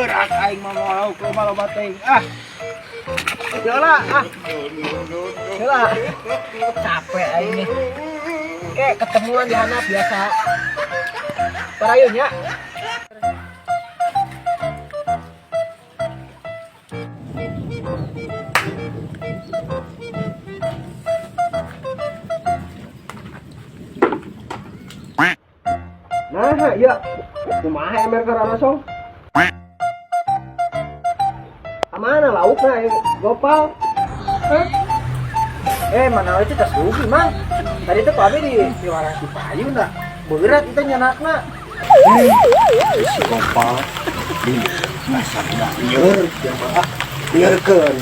Berat aing mah moal lauk loba-loba teuing. Ah. Heula ah. Heula. Capek aing nih. Oke, ketemuan di handap biasa. Parayun ya. Nah, ya. Kumaha ember ka rarasong? Kamana laukna ya, Gopal? Hah? Mana itu tas rugi, Mang. Tadi tuh Pak di warang si Payun dah. Berat itu nyanakna. Si Gopal di masa tidak lieur dia mah, ah, liarkeun.